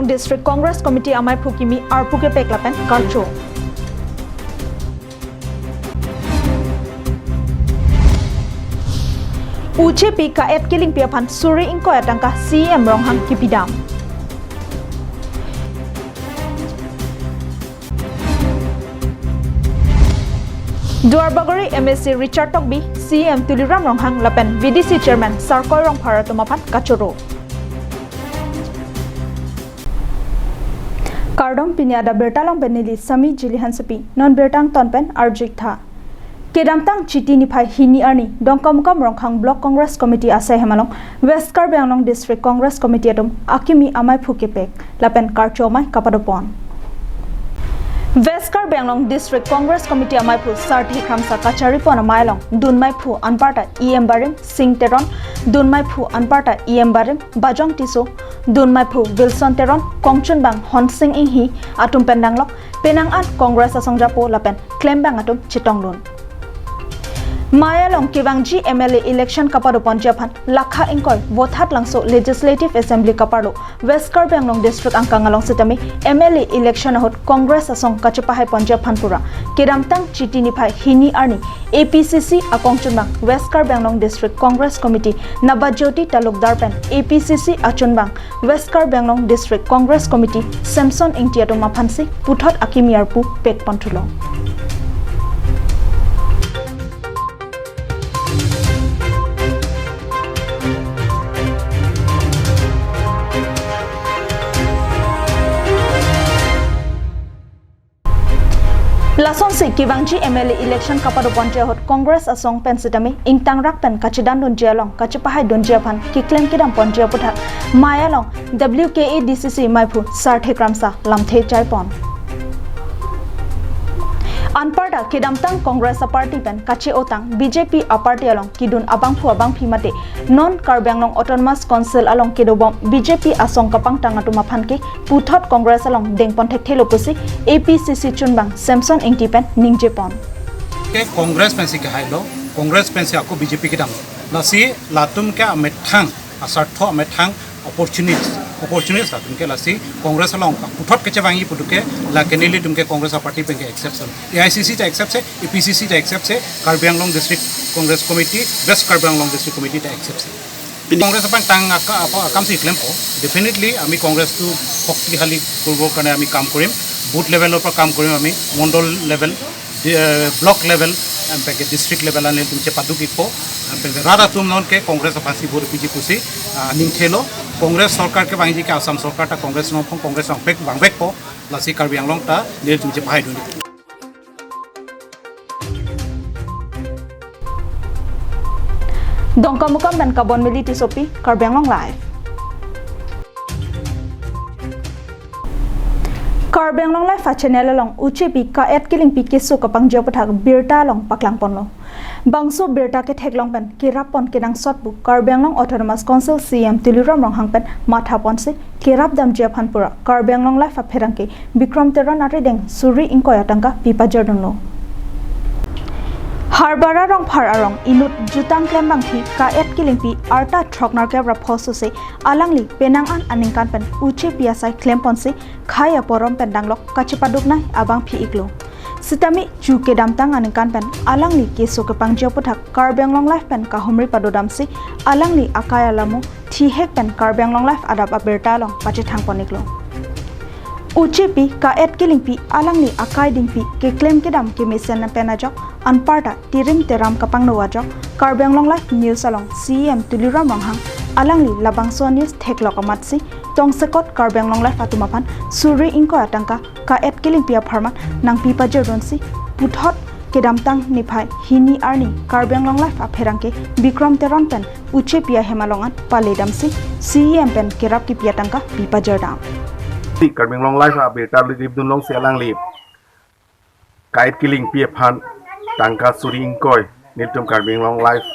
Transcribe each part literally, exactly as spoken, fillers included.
District Congress Committee amaiphu kimi arpu kepek lapen karcho. U J P ka-et kelingpi aphan suri ingkoi atangka C E M Ronghang kipidam. Duarbagori M A C Richard Tokbi, C E M Tuliram Ronghang lapen V D C Chairman Sarkoi Rongphar atum aphan kachoro. Kardom, pini adap birta along pen neli Sami Jili Hansepi, non birta angton pen arju-ik tha. Kedamtang Chiti niphai hini arni Dongkamukam Rongkhang Block Congress Committee asai hem along West Karbi Anglong District Congress Committee atum akimi amaiphu kepek lapen karcho amei kapadopon. West Karbi Anglong District Congress Committee amaiphu Sarthe Kramsa kacharipon amei along dunmaiphu anparta E M Barim, Sing Teron, dunmaiphu anparta E M Barim, Bajong Tisso, dunmaiphu Wilson Teron, kongchunbang Honsing Inghi atum pen danglok penang an Congress asong japo lapen klembang atum chetongdun. Amei along kevangji M L A election kapadoponji aphan lakha ingkoi Vothatlangso Legislative Assembly kaparlo West Karbi Anglong District angkang along sitame M L A election ahut Congress asong kachepahaiponji aphan pura kedamtang Chiti niphai hini arni A P C C akongchunbang West Karbi Anglong District Congress Committee Nabajyoti Talukdar pen A P C C achunbang West Karbi Anglong District Congress Committee Samson Ingti atum aphansi puthot akimi arpu pekpon thulo. Lasonsi kevangji M L A election kapadoponji ahut Congress asong pen sitame ingtangrak pen kachedandunji along kachepahaidunji aphan keklem kedamponji aputhak amei along W K A D C C maiphu Sarthe Kramsa lamthe chaipon. Anparta kedamtang Congress aparty pen kache-otang B J P aparty along kedun abangphu abangpi mate non Karbi Anglong Autonomous Council along kedobom B J P asong kapangtang atum aphan ke puthot Congress along dengpon thekthelo pusi A P C C chunbang Samson Ingti pen ningjepon. Ke Congress pensi kehailo, Congress pensi ako B J P kedam. Lasi latum ke amethang, asartho amethang opportunist, opportunist latum ke lasi Congress along puthot kechevangji putu ke lake nelitum ke Congress aparty pen ke accept se. A I C C ta accept se, A P C C ta accept se, Karbi Anglong District Congress Committee, West Karbi Anglong District Committee ta accept se. Congress apangtang aka-, apa, akam si klempo. Definitely, আমি Congress টো শক্তিশালী কৰিবৰ কাৰণে আমি কাম কৰিম। বুথ লেভেলৰ পৰা কাম কৰিম আমি, mandal level, D-, uh, block level, em, pake district level anle tum chepaduk-ikpo, em, pake rat atum non ke Congress aphansi vote piji pusi, ah, ningthelo, Congress sorkar kevangji ke Assam sorkar ta Congress nonphong Congress vangvek, vangvekpo, lasi Karbi Anglong ta nelitum chepahaidun. Dongkamukam pen Kabon Mili Tissopi, Karbi Anglong Live. Karbi Anglong Live a-channel along U J P ka-et kelingpi keso kapangji aputhak birta along paklangponlo. Bangso birta ketheklong pen kerappon kenangsot pu Karbi Anglong Autonomous Council C E M Tuliram Ronghang pen mathaponsi kerap damji aphan pura Karbi Anglong Live apherangke Bikram Teron arideng suri ingkoi atangka pipajordunlo. Harbara Rongphar arong inut jutang klembangpi ka-et kelingpi arta throknerkep ra phosose alangli penang an aningkan pen U J P asai klemponsi khei aporom pen danglok kachepaduknei abangpi iklo. Sitame chu kedamtang aningkan pen alangli keso kepangji aputhak Karbi Anglong Live pen kahumri padodamsi alangli akai alamo thihek pen Karbi Anglong Live adap abirta along pachethangpon iklo. U J P ka-et kelingpi alangli akai dingpi keklem kedam kemesen pen ajok anparta tirim teram kapangno ajok Karbi Anglong Live News along C E M Tuliram Ronghang alangli labangso news theklok amatsi tongsekot Karbi Anglong Live atum aphan suri ingkoi atangka ka-et kelingpi apharman nangpipajordunsi puthot kedamtang niphai hini arni Karbi Anglong Live apherangke Bikram Teron pen U J P ahem along an paledamsi C E M pen kerap kipi atangka pipajordam. Karbi Anglong Live abirta lip dunlongsi alangli ka-et kelingpi aphan tangka suri ingkoi nelitum Karbi Anglong Live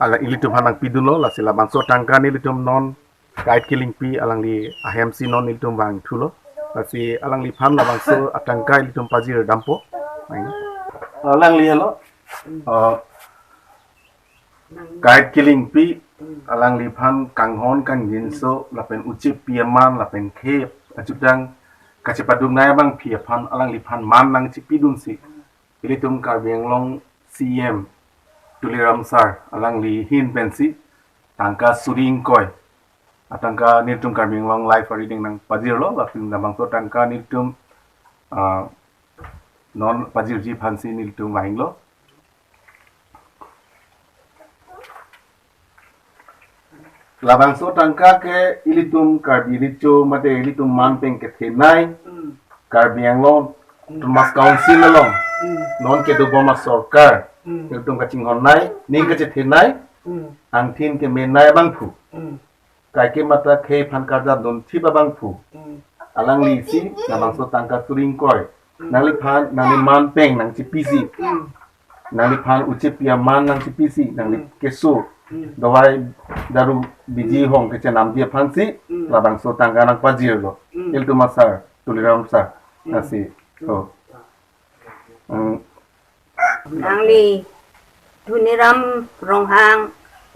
ala ilitum aphan nangpidunlo, lasi labangso tangka nelitum non ka-et kelingpi alangli ahemsi non nelitum vangthulo. Lasi alangliphan labangso atangka ilitum pajirdampo. Alangli helo, uh, ka-et kelingpi alangliphan kanghon kangjinso lapen uchepi aman lapen khei ajutang kachepadungnei abangpi aphan alangliphan man nangchepidunsi ilitum Karbi Anglong C M Tuliram sir alangli ahin pensi tangka suri ingkoi atangka nelitum Karbi Anglong Live arideng nangpajirlo, lapen labangso tangka nelitum, ah, non pajirji aphansi nelitum vanglo. Labangso tangka ke ilitum Karbi Recho mate ilitum manpeng kethenei, Karbi Anglong Autonomous Council along non kedobom asorkar ilitum kachinghonnei, ning kachethenei, angthin kemenei abangphu, kaike mata khei aphan karjap dunthip abangphu, alanglisi labangso tangka suri ingkoi nangliphan nangli manpeng nangchepisi, nangliphan uchepi aman nangchepisi, nangli keso dawai daru biji hong kechenamji aphansi labangso tangka nangpajirlo. Ilitum a sir Tuliram sir, lasi. Oh. Hmm. Nangli Tuliram Ronghang,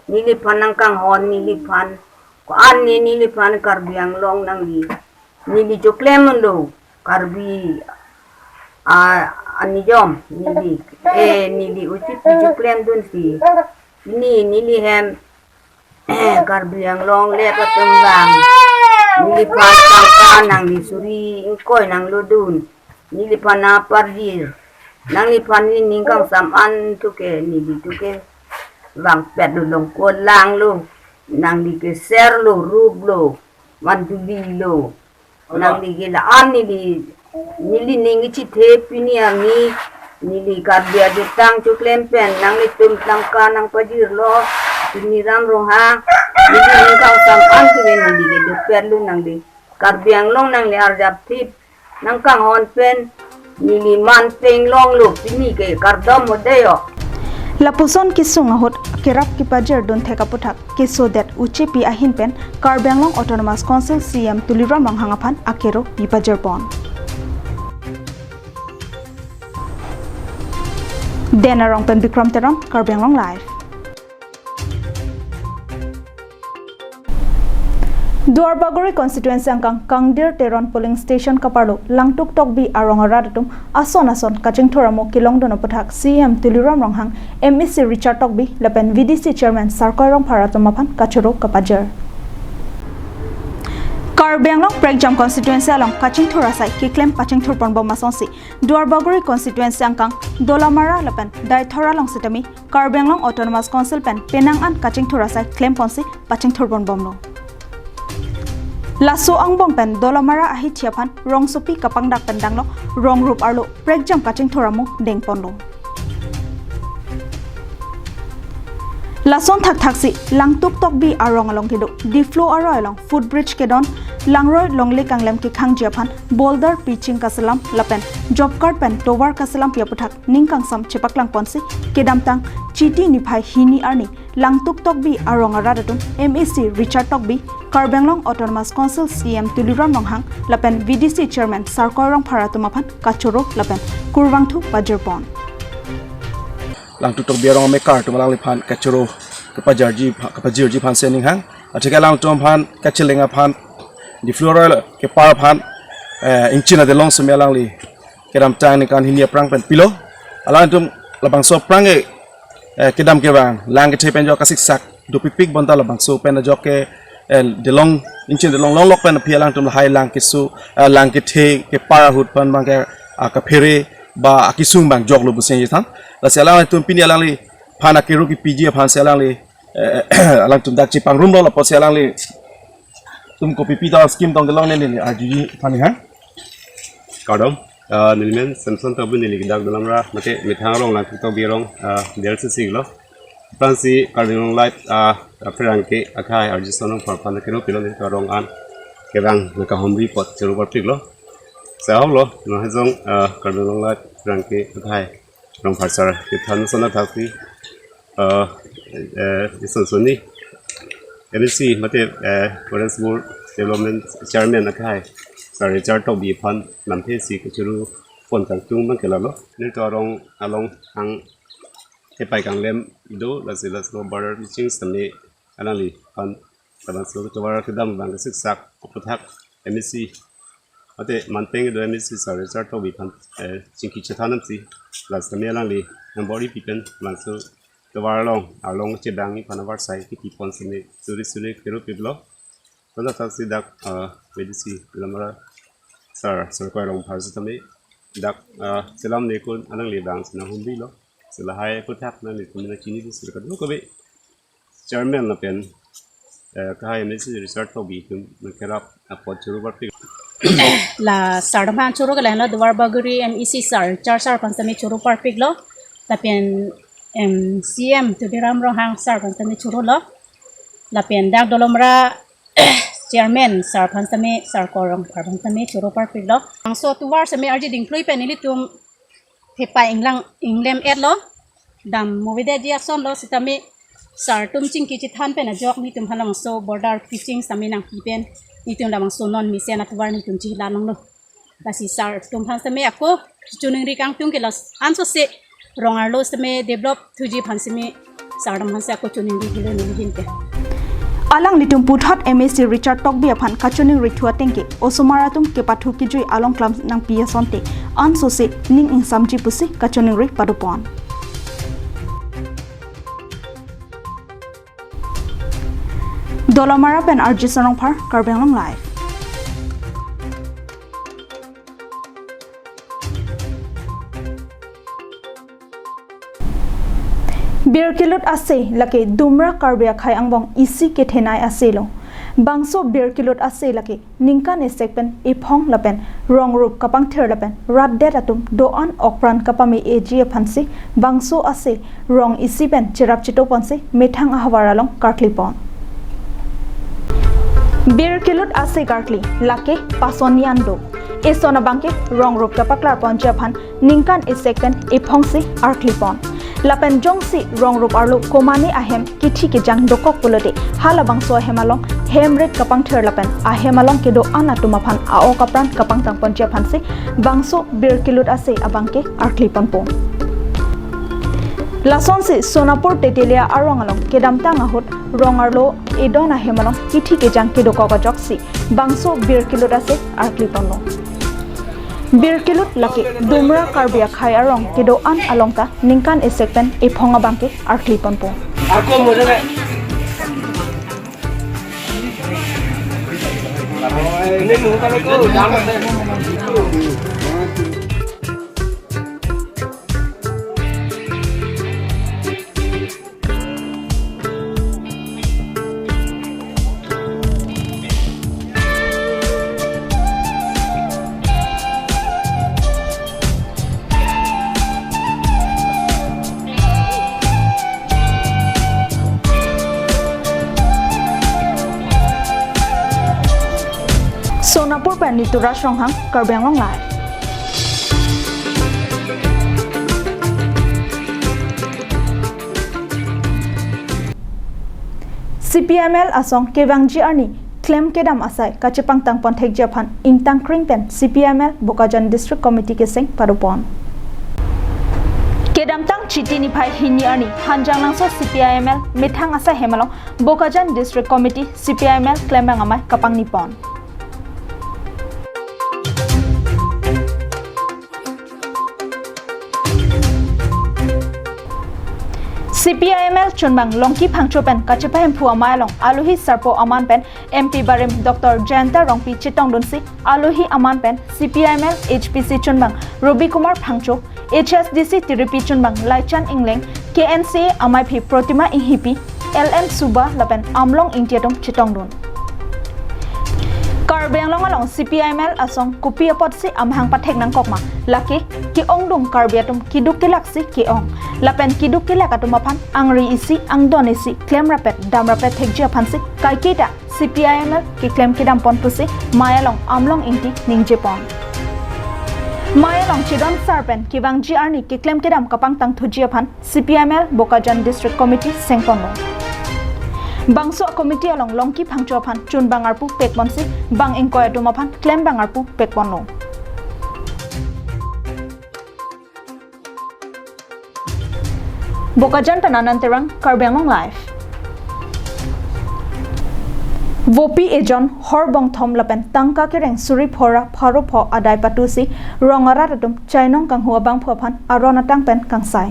neliphan nangkanghon, neliphan ko-an ne, neliphan Karbi Anglong nangli, neli choklemlo Karbi a, anijom, neli, eh, neli uchepi choklemdunsi, ne, neli hem, Karbi Anglong le patum bang, neliphan tangka nangli suri ingkoi nanglodun, neliphan nangparjir, nangliphan ne ning kangsam an tuke, neli tuke vangpetlo, longko langlo, nangli keserlo, ruplo, vandulilo. Nangli ke la-an neli, neli ning kachethe pini arni, neli Karbi ajutang choklem pen, nanglitum tangka nangpajirlo, Tuliram Ronghang, neli ning kangsam an tuke neli kedopetlo nangli. Karbi Anglong nangli arjapthip, nangkanghon pen, neli manpeng longlo, pini ke kardom ho dei ho. Lapuson kesung ahut kerap kepajirdun thek aputhak kesodet uchepi ahin pen Karbi Anglong Autonomous Council C M Tuliram Ronghang aphan akero pipajirpon. Den Arong pen Bikram Teron, Karbi Anglong Live. Duarbagori constituency angkang Kangdir Teron polling station kaparlo Langtuk Tokbi arong arat atum ason ason kachingthur amo kelongdun aputhak C M Tuliram Ronghang, M A C Richard Tokbi lapen V D C chairman Sarkoi Rongphar atum aphan kachoro kapajir. Karbi Anglong Prekjam constituency along kachingthur asai keklem pachingthurponbom asonsi Duarbagori constituency angkang Dolamara lapen Daithor along sitame Karbi Anglong Autonomous Council pen penang an kachingthur asai klemponsi pachingthurponbomlo. Laso angbong pen Dolamara ahithi aphan rongsopi kapangdak pen danglo, rong rup arlo prekjam kachingthur amo dengponlo. Lason thakthaksi Langtuk Tokbi arong along kedo Diphu aroi along footbridge kedon, langroi longle kanglem kekhangji aphan boulder pitching kaselam lapen job card pen tovar kaselampi aputhak ning kangsam chepaklangponsi kedamtang Chiti niphai hini arni Langtuk Tokbi arong arat atum M A C Richard Tokbi, Karbi Anglong Autonomous Council C M Tuliram Ronghang lapen V D C chairman Sarkoi Rongphar atum aphan kachoro lapen kurvangthu pajirpon. Langtuk Tokbi arong amekar atum alangliphan kachoro kapajarji pha-, kapajirji aphan sening hang. Atheke alangtum aphan kacheleng aphan Diphu aroi kepar aphan, eh, ingchin adelong semi alangli kedamtang ningkan hini aphrang pen pilo. Alangtum labangso aphrang ke, eh, kedam kevang, lang kethe pen jok kasiksak dopikpik bonta labangso pen ajok ke, eh, delong, ingchin delong longlok pen aphi alangtum lahai lang keso, eh, lang kethe kepar ahut pen abang ke, ah, kaphere ba akesung abang joklo pusi nangji than. Lasi alangtum pini alangliphan akero kepiji aphansi alangli, eh, alangtum dak chepangrumlo lapusi alangli tum kopi pita scheme tong kelong neli arjuji aphan hang. Kardom, ah, neli men Samson Tokbi, neli kedak Dolamara mate methang arong Langtuk Tokbi arong, ah, D R C C lo. Aphrangsi Karbi Anglong Live, ah, apherangke akhai arjuson aphan aphan keno pilo neli arong an kevang nangkahomri apot choro parpiklo. Sahok lo, nang hejong, ah, Karbi Anglong Live apherangke akhai Rongphar sir kethan ason athaksi, eh, eh, ison soni M A C mate, eh, Forest Board Development Chairman akhai Sir Richard Tokbi aphan namthe si kachoro pon kangtung abang ke lalo. Nelitum arong along hang thepai kanglem do, lasi laso boulder pitching sitame alangliphan labangso tovar kedam abang kesiksak aputhak M A C, ate manteng kedo M A C sir Richard Tokbi aphan, eh, chingki chethan nangji. Plus kami alangli nang bor-ipi pen labangso tovar along, arlong chedangji aphan avarsai kiti pon sini suri suri kerup piplo. Pada taksi dak, eh, medisi Dolamara sir, sir Koirong Phar sitame dak, eh, selam nekun alangli abang sina humbi lo. Selahai aputhak nanglitum nangchini di sir kadu kabe chairman lapen, eh, kahai M A C Richard Tokbi atum nangkerap apot choro parpik. La sir aphan choro ke lahenlo, Duarbagori M A C sir, Richard sir aphan sitame choro parpiklo. Lapen, em, C M Tuliram Ronghang sir aphan sitame chorolo. Lapen dak Dolamara chairman sir aphan sitame, sir Koirong Phar aphan sitame choro parpiklo. Labangso tovar sitame arje dingplui pen ilitum thepai inglang inglem-etlo. Dam movedetji asonlo sitame sir atum chingki chethan pen ajok nelitum halabangso border pitching sitame nangpi pen nelitum labangso non mesen atovar nelitum chihila longlo. Lasi sir atum aphan sitame ako choningri kangtung ke la-an sose rong arlo sitame develop thuji aphan sitame sir atum aphan si ako choningri helo neli ahin ke. Alanglitum puthot M A C Richard Tokbi aphan kachoningri thu ateng ke osomar atum kepathu kejui along klam nangpi asonte an sose ning ingsamji pusi kachoningri padopon. Dolamara pen R J Sonong Phar, Karbi Anglong Live. Bir kelut ase lake Dumra Karbi akhei angbong isi kethenei aselo. Bangso bir kelut ase lake ningkan isek pen iphong lapen rong rup kapangthir lapen rat det atum do-an okpran kapame-eji aphansi bangso ase rong isi pen cherap cheto ponsi methang ahavar along karkli pon. Bir kelut ase karkli lake pason ni an do. Eson abangke rong rup kapaklar ponji aphan ningkan isek pen iphongsi arkli pon. Lapen jongsi rong rup arlo komane ahem kithi kejang dokok pulote halabangso ahem along hem ret kapangthir lapen ahem along kedo-an atum aphan a-ok apran kapangtang ponji aphansi bangso bir kelut ase abangke arkli ponpo. Lasonsi Sonapur Tetelia arong along kedamtang ahut rong arlo edon ahem along kithi kejang kedokok ajoksi bangso bir kelut ase arkli ponlo. Bir kelut lake Dumra Karbi akhei arong kedo-an along ta ningkan isek pen iphong abangke arkli ponpo. Sonapur pen Nitura Songhang, Karbi Anglong Live. C P I M L asong kevangji arni klem kedam asai kachepangtang ponthekji aphan ingtangkring pen C P I M L Bokajan District Committee keseng padopon. Kedamtang Chiti niphai hini arni Hanjanglangso C P I M L methang asai hem along Bokajan District Committee C P I M L klembang amei kapangni pon. C P I M L chunbang Longki Phangcho pen kachepahemphu amei along alohi sarpo aman pen M P barim Doctor Jayanta Rongpi chetongdunsi alohi aman pen C P I M L H P C chunbang Robi Kumar Phangcho, H S D C Tiripi chunbang Laichan Engleng, K N C A amaiphi Protima Inghipi, L N Suba lapen Amlong Ingti atum chetongdun. Karbi Anglong along C P I M L asong kopi apotsi amahang pathek nangkok ma, lake ke-ongdung Karbi atum keduk kelaksi ke-ong. Lapen keduk kelak atum aphan angri isi angdon isi klem rapet dam rapet thekji aphansi kaiketa C P I M L keklem kedam pon pusi mei along Amlong Ingti ningje pon. Mei along chedon sar pen kevangji arni keklem kedam kapangtang thuji aphan C P I M L Bokajan District Committee sengponlo. Bangso committee along Longki Phangcho aphan chunbang arpu pekponsi bang ingkoi atum aphan klembang arpu pekponlo. Bokajan pen Anand Terang, Karbi Anglong Live. Vopi ejon horbong thom lapen tangka kereng suri phora pharo pho adai patusi rong arat atum chainong kanghu abangphu aphan aron atang pen kangsai.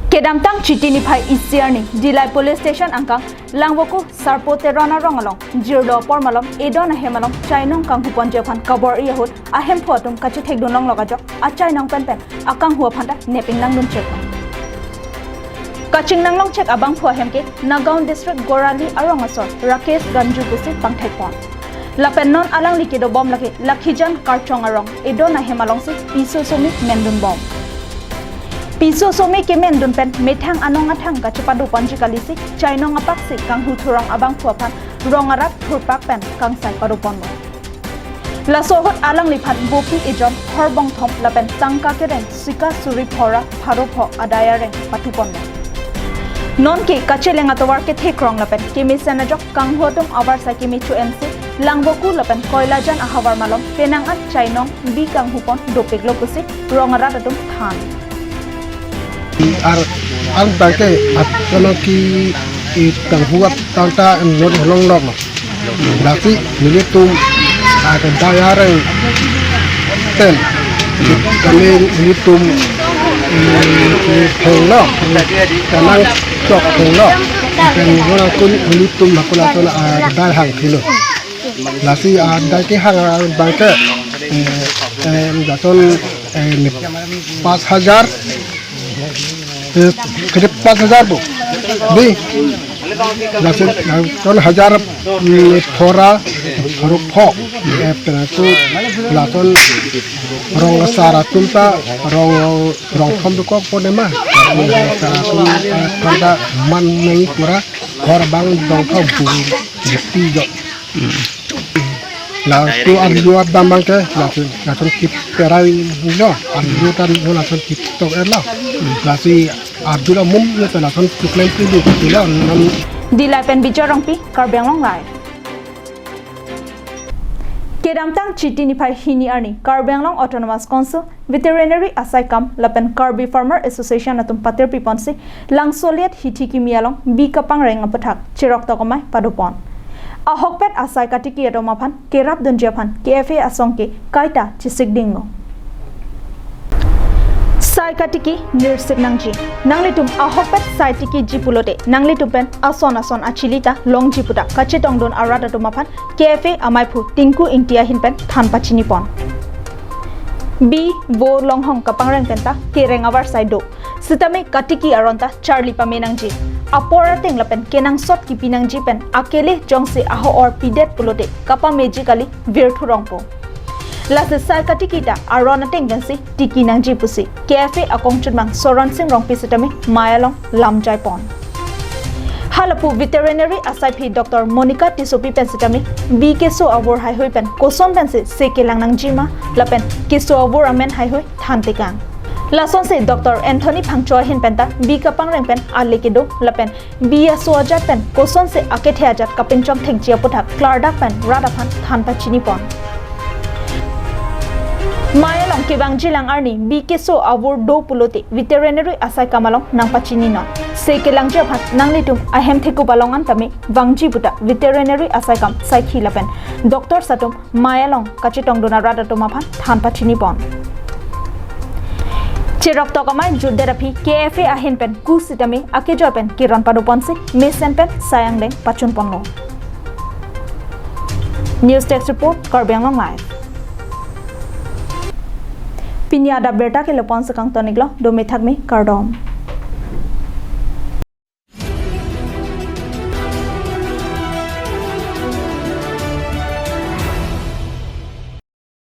Kedamtang Chiti niphai isi arni Dillai Police Station angkang Langvoku Sarpo Teron arong along jirlo apor malom edon ahem along chainong kanghu ponji aphan kabor-i ahut ahemphu atum kachethekdun longlok ajok achainong penpen akanghu aphan ta nepingnangdun chek. Kachingnang longchek abangphu ahem ke Nagaon District Gorali arong asor Rakesh Ganju pusi pangthekpon. Lapen non alangli kedobom lake Lakhijan Karchong arong edon ahem alongsi piso somi mendunbom. Piso somi kemendun pen methang anong athang kachepado ponji kalisi chainong apaksi kanghu thurong abangphu aphan rong arat thurpak pen kangsai padoponlo. Laso ahut alangliphan vopi ejon horbong thom lapen tangka kereng sika suri phora pharo pho adai areng patuponlo. Nonke kacheleng atovar kethekrong lapen kemesen ajok kanghu atum avarsai kemecho ensi Langvoku lapen Koilajan ahavar malom penang an chainong bi kanghupon dopiklo pusi rong arat atum than. Ar ang bangke at kono ki i tanghuat tangta not holong lok lo. Lasi nelitum at dayareng ten kami nelitum, mm, thenglo, kanang chok thenglo. Pen nona kun nelitum makula tona at dayhang thilo. Lasi at dayke hang bangke, eh, eh, daton, eh, pas hajar, eh, kede pas hajar bo. Di, lason, lason hajar, mm, phora, phora pho, eh, pena tu, lason rong asar atum ta, rong, rong thom dukok pon ema. Rong asar atum, eh, phora man neng pura, phora bang dong thom bu, jeti jo. Laso arju abang bangke, laso, lason kip perai lo, arju tan lo lason kip tok er lo. Lasi arju la mum lo ta lason tuklem tudu lo, nam. Dillai pen Bijoy Rongpi, Karbi Anglong Live. Kedamtang Chiti niphai hini arni Karbi Anglong Autonomous Council Veterinary Asaikam lapen Karbi Farmer Association atum patirpiponsi Langsoliet hithi kimi along bi kapangreng aputhak cheroktok amei padopon. Ahokpet asai katiki atum aphan kerapdunji aphan K F A asong ke kaita chesikdinglo. Sai katiki nirsik nangji. Nanglitum ahokpet sai tikiji pulote nanglitum pen ason ason achili ta longji puta kachetongdun arat atum aphan K F A amaiphu Tinku Ingti ahin pen than pachinipon. Bi, vo, longhong kapangreng pen ta kereng avarsai do. Sitame katiki aron ta charli pame nangji. Apor ateng lapen kenangsot kipi nangji pen akele jongsi aho-or pidet pulote kapameji kali virthu rongpo. Lasi sai katiki ta aron ateng pensi tiki nangji pusi K F A akongchunmang Soron Sing Rongpi sitame mei along lamjaipon. Halapu veterinary asaiphi Doctor Monica Tissopi pen sitame bi keso avur haihui pen koson pensi se kelang nangji ma lapen keso avur amen haihui thantekang. Lasonsi Doctor Anthony Phangcho ahin pen ta bi kapangreng pen ale kedo lapen bi aso ajat pen kosonsi akethe ajat kapinchong thengji aputhak klardak pen rat aphan than pachinipon. Mei along kevangjilang arni bi keso avur do pulote veterinary asaikam along nangpachininon. Se kelangji aphan nanglitum ahem thekup along an tame vangji puta veterinary asaikam saikhi lapen doctors atum mei along kachetongdun arat atum aphan than pachinipon. Cheroktok amei jutdet aphi K F A ahin pen ku sitame akejoi pen kiron padoponsi mesen pen sai angdeng pachunponlo. News Desk Report, Karbi Anglong Live. Pini adap birta ke lapu-an si kangton-iklo, dome thakme, kardom.